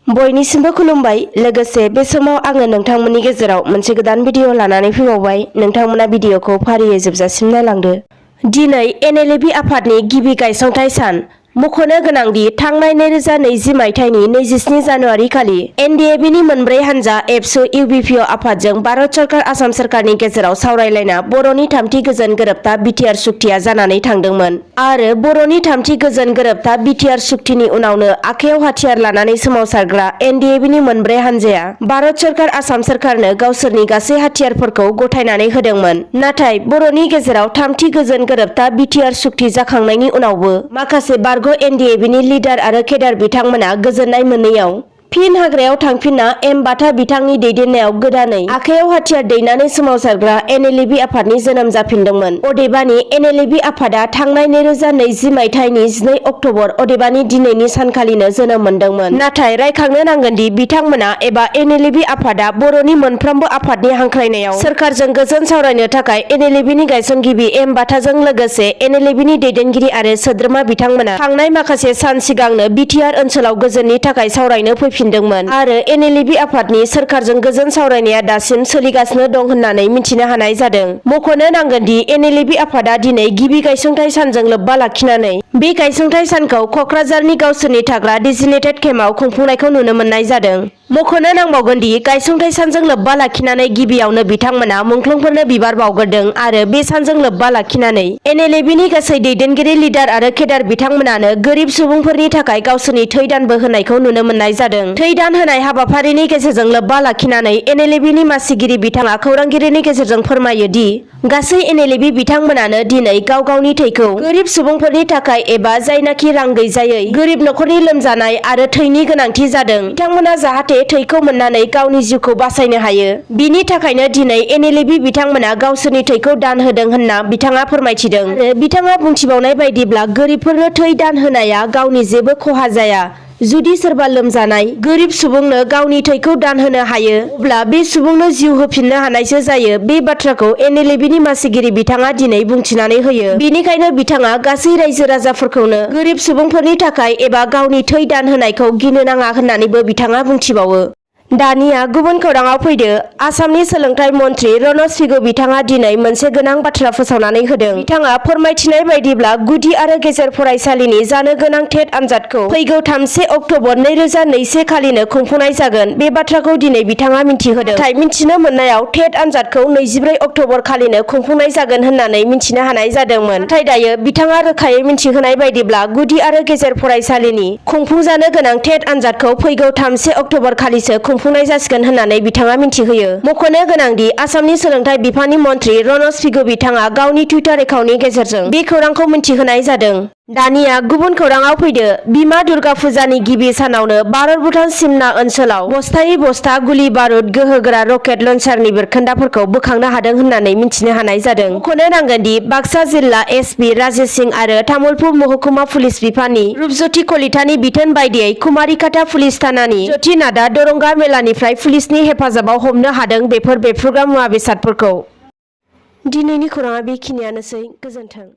बयनिसिमबो खुलुमबाय। लोगोसे बे समाव आङो नोंथांमोननि गेजेराव मोनसे गोदान भिडिअ लानानै फैबावबाय। नोंथांमोना भिडिअखौ फारियै जोबजासिम नायलांदो। दिनै NLFB आफादनि गिबि गायसंथाय सान। मख'नो गोनांदि थांनाय 2020 मायथाइनि 27 जानुवारि खालि NDFBनि मोनब्रै हानजा एबसु UBPO आफादजों भारत सरकार आसाम सरकारनि गेजेराव सावरायलायना बर'नि थामथि गोजोन गोरोबथा बिटिआर सुक्तिया जानानै थांदोंमोन आरो बर'नि थामथि गोजोन गोरोबथा बिटिआर सुक्तिनि उनावनो आखायाव हाथियार लानानै सोमावसारग्रा NDFBनि मोनब्रै हानजाया भारत सरकार आसाम सरकारनो गावसोरनि गासै हाथियारफोरखौ गथायनानै होदोंमोन। नाथाय बर'नि गेजेराव थामथि गोजोन गोरोबथा बिटिआर सुक्ति जाखांनायनि उनावबो माखासे बारग' NDFBनि लिडार आरो केडार बिथांमोना गोजोननाय मोनैयाव फिन हाग्रायाव थांफिनना एम बाथा बिथांनि दैदेननायाव गोदानै आखायाव हाथियार दैनानै सोमावसारग्रा NLFB आफादनि जोनोम जाफिनदोंमोन। अदेबानि NLFB आफादा थांनाय 2020 मायथाइनि 12 अक्ट'बर अदेबानि दिनैनि सानखालिनो जोनोम मोनदोंमोन। नाथाय रायखांनो नांगोनदि बिथांमोना एबा NLFB आफादा बर'नि मोनफ्रोमबो आफादनि हांख्रायनायाव सोरखारजों गोजोन सावरायनो थाखाय NLFBनि गायसनगिरि एम बाथाजों लोगोसे NLFBनि दैदेनगिरि आरो सोद्रोमा बिथांमोना थांनाय माखासे सान सिगांनो बिटिआर ओनसोलाव गोजोननि थाखाय सावरायनो फैफिनदोंमोन आरो NLFB आफादनि सोरखारजों गोजोन सावरायनाया दासिम सोलिगासिनो दं होननानै मिथिनो हानाय जादों। मख'नो नांगोनदि NLFB आफादा दिनै गिबि गायसंथाय सानजों लोब्बा लाखिनानै बे गायसंथाय सानखौ क'क्राझारनि गावसोरनि थाग्रा डेजिग्नेटेड केम्पआव खुंफुंनायखौ नुनो मोननाय जादों। मख'नो नांबावगोनदि गायसंथाय सानजों लोब्बा लाखिनानै गिबियावनो बिथांमोना मुंख्लंफोरनो बिबार बावग्रोदों आरो बे सानजों लोब्बा लाखिनानै NLFBनि गासै दैदेनगिरि लिडार आरो केडार बिथांमोनानो गोरिब सुबुंफोरनि थाखाय गावसोरनि थै दानबो होनायखौ नुनो मोननाय जादों। थै दान होनाय हाबाफारिनि गेजेरजों लोब्बा लाखिनानै NLFBनि मासिगिरि बिथाङा खौरांगिरिनि गेजेरजों फोरमायो दि गासै NLFB बिथांमोनानो दिनै गाव गावनि थैखौ गोरिब सुबुंफोरनि थाखाय एबा जायनाखि रां गैजायै गोरिब नखरनि लोमजानाय आरो थैनि गोनांथि जादों बिथांमोना जाहाथे थैखौ मोननानै गावनि जिउखौ बासायनो हायो बिनि थाखायनो दिनै NLFB बिथांमोना गावसोरनि थैखौ दान होदों होनना बिथाङा फोरमायथिदों आरो बिथाङा बुंथिबावनाय बायदिब्ला गोरिबफोरनो थै दान होनाया गावनि जेबो खहा जाया। जुदि सोरबा लोमजानाय गोरिब सुबुंनो गावनि थैखौ दान होनो हायो अब्ला बे सुबुंनो जिउ होफिननो हानायसो जायो। बे बाथ्राखौ NLFBनि मासिगिरि बिथाङा दिनै बुंथिनानै होयो। बेनिखायनो बिथाङा गासै रायजो राजाफोरखौनो गोरिब सुबुंफोरनि थाखाय एबा गावनि थै दान होनायखौ गिनो नाङा होननानैबो बिथाङा बुंथिबावो। दानिया गुबुन खौराङाव फैदो। आसामनि सोलोंथाइ मन्त्रि रनज पेगु बिथाङा दिनै मोनसे गोनां बाथ्रा फोसावनानै होदों। बिथाङा फोरमायथिनाय बायदिब्ला गुदि आरो गेजेर फरायसालिनि जानो गोनां टेट आनजादखौ फैगौ 3 अक्ट'बर 2021 खालिनो खुंफुंनाय जागोन। बे बाथ्राखौ दिनै बिथाङा मिन्थिहोदों। नाथाय मिन्थिनो मोननायाव टेट आनजादखौ 24 अक्ट'बर खालिनो खुंफुंनाय जागोन होननानै मिन्थिनो हानाय जादोंमोन। नाथाय दायो बिथाङा रोखायै मिन्थिहोनाय बायदिब्ला गुदि आरो गेजेर फरायसालिनि खुंफुंजानो गोनां टेट आनजादखौ फैगौ 3 अक्ट'बर खालिसो खुंफुंनाय जासिगोन होननानै बिथाङा मिन्थिहोयो। मख'नो गोनांदि आसामनि सोलोंथाइ बिफाननि मन्त्रि रनज पेगु बिथाङा गावनि टुइटार एकाउन्टनि गेजेरजों बे खौरांखौ मिन्थिहोनाय जादों। दानिया गुबुन खौराङाव फैदो। बिमा दुर्गा फुजानि गिबि सानावनो भारत भुटान सिमना ओनसोलाव बस्थायै बस्ता गुलि बारुद गोहोगोरा रकेट लन्चारनि बेरखोन्दाफोरखौ बोखांनो हादों होननानै मिन्थिनो हानाय जादों। मख'नो नांगोनदि बाक्सा जिल्ला SP राजेश सिं आरो तामुलपुर महकुमा पुलिस बिफाननि रुपज्योति कलितानि बिथोन बायदियै कुमारिकाटा पुलिस थानानि ज्योति नाथआ दरंगा मेलानिफ्राय पुलिसनि हेफाजाबाव हमनो हादों बेफोर बेफ्रुग्रा मुवा बेसादफोरखौ। दिनैनि खौराङा बेखिनियानोसै। गोजोन्थों।